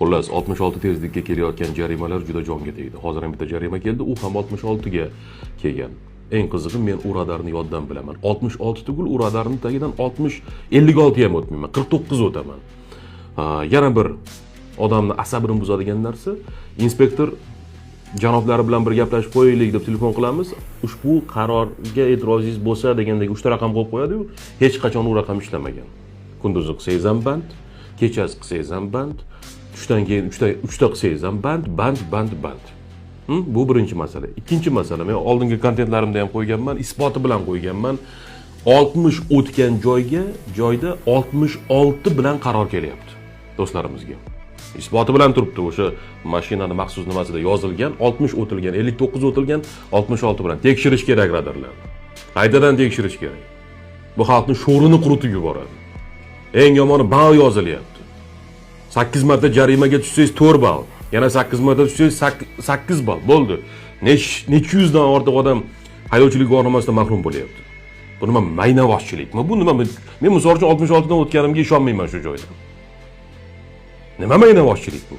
Xullas, 66 tezlikka kelayotgan jarimalar juda jonga tegdi. Hozir ham bitta jarima keldi, u ham 66 ga kelgan. Eng qizig'i, men u radarni yoddan bilaman. 66 tugul, u radarni tagidan 60, 56 ham o'tmayman, 49 o'taman. Ha, yana bir odamni asabini buzadigan narsa, inspektor janoblari bilan bir gaplashib qo'yaylik deb telefon qilamiz. Ushbu qarorga e'tirozingiz bo'lsa degandek uchta raqam qo'yib qo'yadi-yu, hech qachon u raqam ishlamagan. Kunduzi qilsangiz ham band, kechasi qilsangiz ham band, tushdan keyin uchta qilsangiz ham band, band, band, band. Bu birinchi masala. Ikkinchi masala, men oldingi kontentlarimda ham qo'yganman, isboti bilan qo'yganman. 60 o'tgan joyda 66 bilan qaror kelyapti do'stlarimizga. Isboti bilan turibdi, o'sha mashinani maxsus nimasida yozilgan, 60 o'tilgan, 59 o'tilgan, 66 bilan. Tekshirish kerak radarlarni. Qaytadan tekshirish kerak. Bu xalqni sho'rini quritib yuboradi. Eng yomoni, ball yozilyapti. 8 marta jarimaga tushsangiz 4 ball, yana 8 marta tushsangiz 8 ball. Bo'ldi. Necha yuzdan ortiq odam haydovchilik guvohnomasidan mahrum bo'lyapti. Bu nima maynavozchilikmi? Bu nima? Men misol uchun 66 dan o'tganimga ishonmayman shu joyda. Nima maynavozchilik bu?